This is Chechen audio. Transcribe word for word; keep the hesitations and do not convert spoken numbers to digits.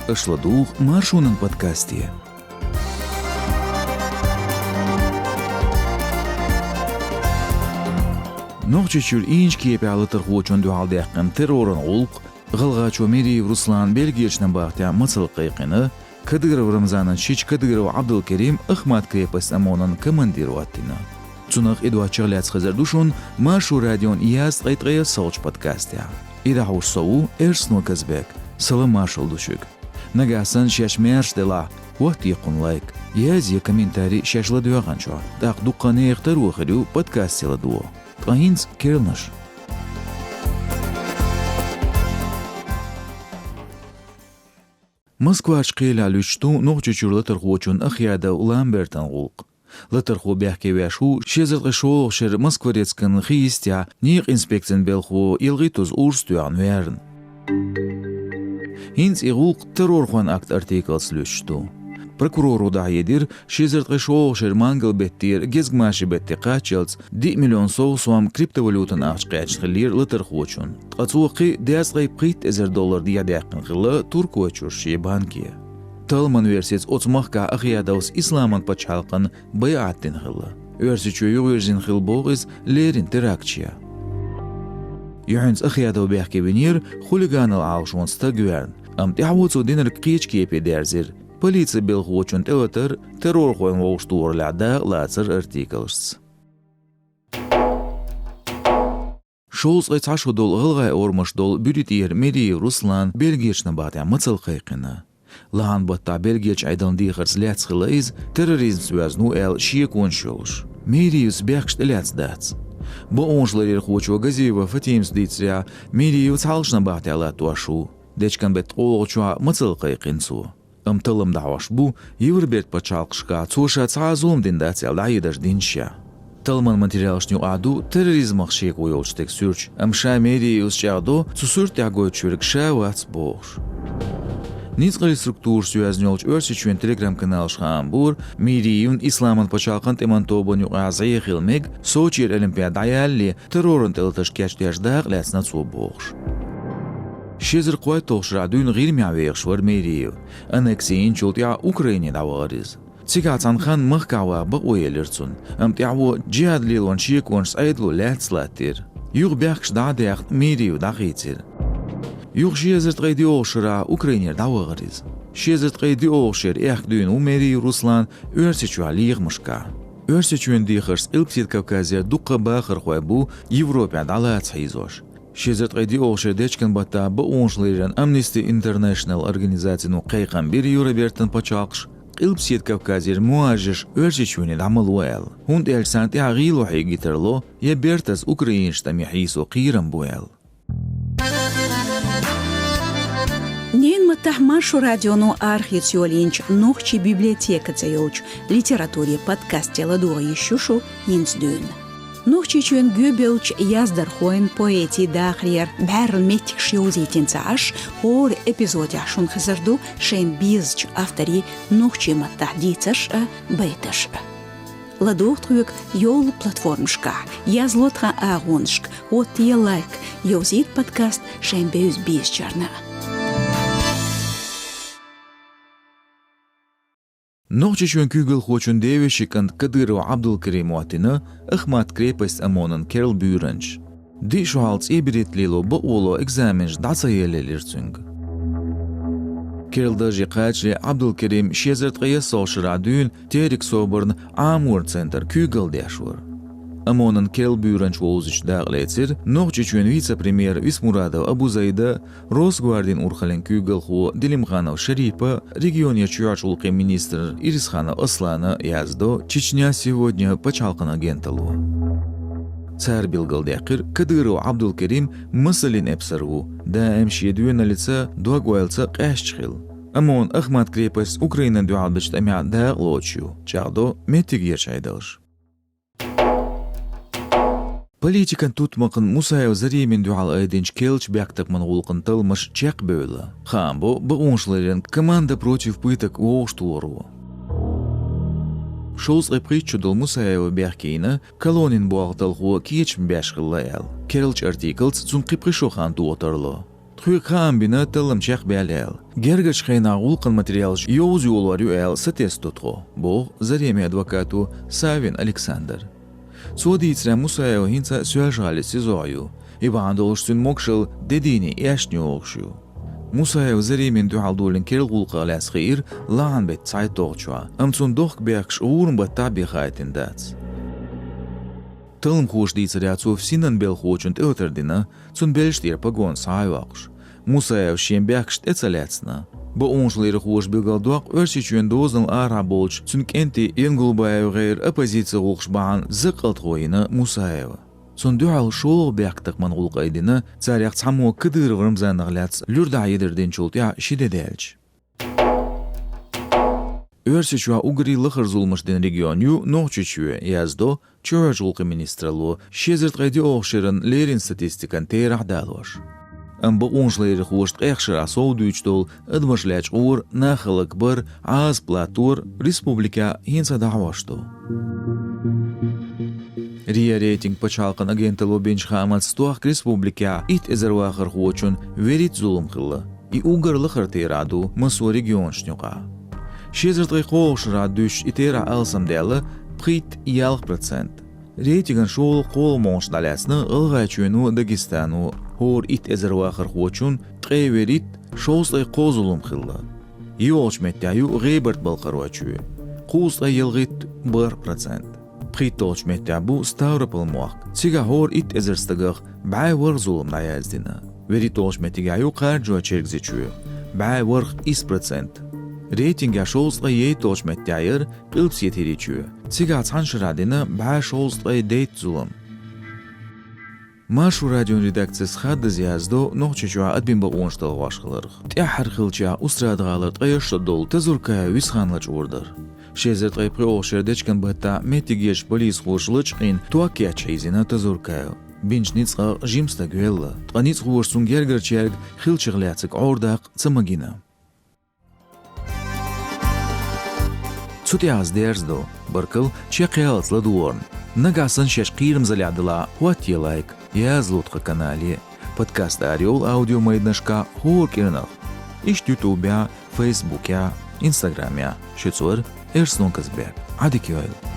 Аша ладугӀу Маршонан подкасте. Нохчийчуьра Инчкепехь латархочунна дуьхьал даьккхина терроран гӀуллакх, гӀалгӀачо Мериев Руслан Бельгерчу набахтехь мацалла кхайкхина, Кадыров Рамзанан шича Кадыров Ӏабдулкерим Ахмат крепость ОМОН-ан командир хӀоттийна. Цунах а доцчух а лаьцна хезар ду шуна Маршо радион язткъе ткъаессалгӀачу подкастехь. И дӀахьош со ву, Эрсно Казбек. Салам-маршалла ду шуьга. Нагахь санна шаьш маьрша делахь, хӀоттае кхунна лайк, язъе комментарий шаьш ладоьгӀначохь, тӀаккха дуккха а нехан таро хир ю подкасте ладогӀа. Ткъа хӀинца керланаш. Москварчу кхелехь луьттуш ду Нохчийчуьра латархочунна Ахъядов Ламбертан гӀуллакх. Латархо бехке веш ву ши эзар ткъе шолгӀачу шеран Москворецкан хи йистехь некъан инспекцин белхо ялхиттазза урс тоьхна ваьрна. ХӀинца и гӀуллакх террорхойн акт артиклаца луьттуш ду. Прокуроро дӀахьедира, ши эзар ткъе шолгӀачу шеран мангал-беттера гезгмашин бетте кхаччалц диъ миллион сов сом криптовалютан ахча кхаьчна хиллера латархочунна, ткъа цо кхин дезткъе пхийтта эзар доллар дехьадаьккхина хилла Туркойчуьра шен банке. Талламан версица, оцу махкахь Ахъядовс исламан пачхьалкхана байӀат дина хилла. Оьрсийчоь юхавирзина хилла боху иза леррина теракташ ян. Юьхьанца Ахъядов бехке винера хулиганал Ӏалашонца стаг верна, амма тӀаьхьо цо динарг кхечу кепе дерзийра: полицин белхочунна тӀелатар, террорхойн вовшахтохараллехь дакъалацар артиклашца. Шовзткъе цхьа шо долу гӀалгӀайн орамаш долу Буьритера Мериев Руслан Бельгерчу набахтехь мацалла кхайкхина. Лахьан баттахь Бельгерчу Ӏедална дехарца лаьцна хилла иза, терроризмца йоьзна ву аьлла шеконаш йолуш. Мериевс бехкаш тӀелаьцна дац. Бакъонашларъярхочо Газиева Фатимас дийцарехь, Мериев цхьалгӀачу набахтехь латтош ву. Дечкен-беттан ткъолгӀачохь мацалла кхайкхина цо. Амма таллам дӀахьош бу, Евробертан пачхьалкхашкахь цо ша цхьа а зулам дина дац аьлла дӀахьедарш динчу. Талламан материалашна юкъахь ду терроризмах шеко йолчу стеган суьрташ, амма ша Мериевс чӀагӀдо, цу суьрта тӀехь гойтуш верг ша вац бохуш. Ницкъаллин структурашца йоьзна йолчу Оьрсийчоьнан телеграм-каналаша хаам бора, Мериевна исламан пачхьалкхан тӀеман тобанна юкъахь зӀе хила мега, Сочера Олимпиада дӀаялале, терроран тӀелатарш кечдеш дакъа лаьцна цо бохуш. Ши эзар кхойтталгӀачу шарахь дуьйна ГӀирмехь вехаш вара Мериев. Аннекси йинчул тӀаьхьа Украине дӀавахара иза. Цигахь цхьана ханна махкахь ваха бакъо елира цунна, амма тӀаьхьо джихӀад лелоран шеконашца Ӏедало лаьцна латтийра. Юха бехкаш дӀа а даьхна, Мериев дӀахийцира. Юха ши эзар ткъе диъолгӀачу шарахь Украинера дӀавахара иза. Ши эзар ткъе диъолгӀачу шеран аьхка дуьйна ву Мериев Руслан Оьрсийчохь лехамашкахь. Оьрсийчоьнан дехаршца Къилбаседа Кавказера дуккха а бахархой бу Европехь дӀалаца хьийзош. Ши эзар ткъе диъолгӀачу шеран дечкен-баттахь бакъонашларъяран Amnesty International организацино кхайкхам бира Евробертан пачхьалкхаша, Къилбаседа Кавказера мухӀажарш Оьрсийчоьне дӀа ма ло аьлла, хӀунда аьлча царна тӀехь гӀийла хьега тарло я бертаза украинашна тӀаме хьийсо кхерам бу аьлла. Ненан маттахь Маршо радионо арахеца йолийначу «Нохчийн библиотека» цӀе йолчу литературин подкасте ладогӀа йиш ю шу хӀинца дуьйна. Нохчийчоьнан гӀоьбеллачу яздархойн, поэтийн дахарера бӀаьрла меттигаш йовзийтина ца Ӏаш, хӀора эпизодехь шуна хезар ду шайна безачу авторийн нохчийн маттахь дийцарш а, байташ а. ЛадогӀа тхоьга йолу платформашкахь, язло тхан агӀонашка, хӀоттае лайк, йовзийта подкаст шайн бевза-безачарна. Нохчийчоьнан куьйгалхочун девешин кӀант Кадыров Ӏабдулкерим хӀоттийна Ахмат крепость ОМОН-ан керла буьйранча. Диъ шо хьалха цӀийберетта лело бакъо ло экзаменаш дӀа ца елаелира цуьнга. Керла дарже кхачале Ӏабдулкерим ши эзар ткъе ялхолгӀачу шарахь дуьйна Терек собарна Ӏаморан центр куьйгалла деш вара. ОМОН-ан керла буьйранча вовзийча дакъа лецира Нохчийчоьнан вице-премьер Висмурадов Абузайда, Росгвардин урхаллин куьйгалхо Делимханов Шарипа, регионера чоьхьарчу гӀуллакхийн министр Ирисханов Аслана, яздо «Чечня сегодня» пачхьалкхан агенталло. Цара билгалдаьккхира, Кадыров Ӏабдулкерим масаллин эпсар ву, даим шен доьналлица, дог-ойлаца къаьсташ хилла. ОМОН-ан Ахмат крепость Украинина дуьхьал бечу тӀамехь дакъа лоцуш ю, чӀагӀдо меттигерчу Ӏедалша. Политикан тутмакхан Мусаев Заремина дуьхьал айдинчу керлачу бехктакхаман гӀуллакхан талламаш чекхбевлла, хаам бо бакъонашларъяран «Команда против пыток» вовшахтохаро. Шовзткъе пхийтта шо долу Мусаева бехке йина, колонин болх талхо кечам беш хилла аьлла, керлачу артиклаца цунна кхин пхи шо хан тоха тарло. Кхуьга хаам бина таллам чекхбаьлла аьлла. Гергарчу хенахь гӀуллакхан материалаш йовза йолор ю аьлла сатесна ду тхо, боху Заремин адвокато Савин Александра. Цо дийцарехь, Мусаев хӀинца а Соьлжа-ГӀалин СИЗО-хь ю. И бахьана долуш цуьнан могушалла де дийне эшна йогӀуш ю. Мусаев Заремина дуьхьал долийна керла гӀуллакхах лаьцна хиира лахьан беттан цхьайтталгӀачохь, амма цунна дохка бехкаш гӀуран баттахь бен хаийтина дац. Талламхоша дийцарехь, цо Синан белхахочунна тӀелатар дина, цунна белшаш тӀера погон схьа а йоккхуш. Мусаевс шен бехкаш тӀе ца лаьцна. Бакъонашларъярхоша билгалдоккху Оьрсийчоьнан дозанал арахь болчу цуьнан кӀентий Янгулбаев гӀайра оппозицин гӀуллакхаш бахьана закъалтхо йина Мусаева. Цунна дуьхьал шолгӀа бехктакхаман гӀуллакх айдина, царех цхьаммо Кадыров Рамзанах лаьцна луьра дӀахьедар динчул тӀаьхьа ши де даьлча. Оьрсийчохь уггаре лахара зуламаш дина регион ю Нохчийчоь, яздо чоьхьарчу гӀуллакхийн министралло ши эзар ткъе диъолгӀачу шеран леррина статистикан терахь далош. Амма бакъонашларъярхоша ткъех шарахь сов дуьйцуш долу адамаш лечкъор, нах хӀаллакбар, Ӏазап латтор республикехь хӀинца а дӀахьош ду. РИА Рейтинг пачхьалкхан агенталло бинчу хаамца, тохка республикехь итт эзар вахархочун вуьрхӀитта зулам хилла. И уггар лахара терахь ду массо а регионашна юкъахь. Ши эзар ткъе кхоалгӀачу шарахь дуьстича, и терахь алсамдаьлла пхийтта ялх процент. Рейтинган шолгӀа-кхоалгӀа могӀанаш дӀалаьцна ГӀалгӀайчоьно а, Дагестано а, хӀора итт эзар вахархочун ткъе вуьрхӀитта шовзткъе кхо зулам хилла. ЙоьалгӀачу меттехь ю ГӀебарта-Балкхаройчоь, кхузткъе ялхитта бархӀ процент. ПхийтталгӀачу меттехь бу Ставрополь-мохк, цигахь хӀора итт эзар стагах бӀе ворхӀ зулам дӀаяздина. ВуьрхӀитталгӀачу меттигехь ю Кхарджой-Чергазийчоь, бӀе ворхӀ исс процент. Рейтингехь шовзткъе ейтталгӀачу меттехь яра Къилбаседа ХӀирийчоь, цигахь цхьана шарахь дина бӀе шовзткъе дейтта зулам. Маршо радион редакцис хаддаза яздо Нохчийчохь адамийн бакъонаш талхош хиларх. ТӀаьххьара хиллачех Устрада-ГӀалара ткъе шо долу Тазуркаев Висхан лачкъор дара. Ши эзар ткъе пхоьалгӀачу шеран дечкен баттахь меттигерчу полисхоша лачкъийна ток кечъян хьийзийна Тазуркаев. Бинчу ницкъах жима стаг велла, ткъа ницкъахоша цунна гергарчаьрга хиллачух лаьцнарг Ӏордаккха ца магийна. Цу тӀехь ас дерзадо. Баркалла чекхъяллалц ладогӀарна. Нагахь санна шаьш кхерамзаллехь далахь, хӀоттае лайк, язло тхан канале. Подкаст арайолу аудиомайданашкахь хӀора кӀиранах. Иштта Ютубехь, Фейсбукехь, Инстаграмехь. Шуьца вара Эрснон Казбек. Ӏадика йойла.